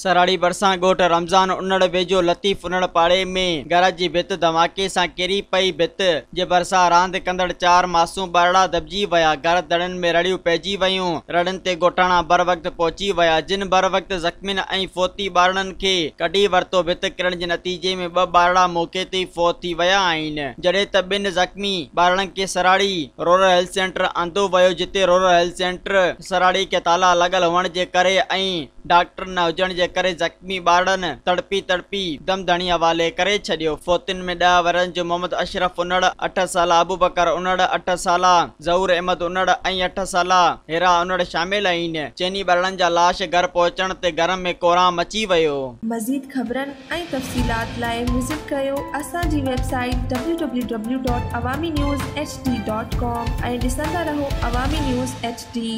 سراڙي ڀرسان ڳوٺ رمضان انڙ ويجهو لطيف انڙ پاڙي ۾ گهر جي ڀت ڌماڪي سان ڪري پئي ڀت جي ڀرسان راند ڪندڙ چار معصوم ٻارڙا دٻجي ويا گهر ڌڻين ۾ رڙيون پئجي ويون رڙين تي ڳوٺاڻا بروقت پهچي ويا جن بروقت زخمين ۽ فوتي ٻارڙن کي ڪڍي ورتو ڀت ڪرڻ جي نتيجي ۾ ٻه ٻارڙا موقعي تي ئي فوت ٿي ويا آهن جڏهن ته ٻن زخمي ٻارڙن کي سراڙي رورل هيلٿ سينٽر آندو ويو جتي رورل هيلٿ سينٽر سراڙي کي تالا لڳل هئڻ جي ڪري ۽ ڊاڪٽر نه هجڻ جي ڪري زخمي ٻارڙن تڙپي تڙپي دم ڌڻي حوالي ڪري ڇڏيو. فوتين ۾ ڏهه ورهين جو محمد اشرف انڙ، اٺ سالا ابوبڪر انڙ، اٺ سالا ظهور احمد انڙ ۽ اٺ سالا حرا انڙ شامل آهن. چئني ٻارڙن جا لاش گهر پهچڻ تي گهر ۾ ڪهرام مچي ويو. مزيد خبرن ۽ تفصيلات لاء وزٽ ڪريو اسان جي website W W W dot Awami news H D dot com ۽ ڏسندا رهو عوامي نيوز ايڇ ڊي.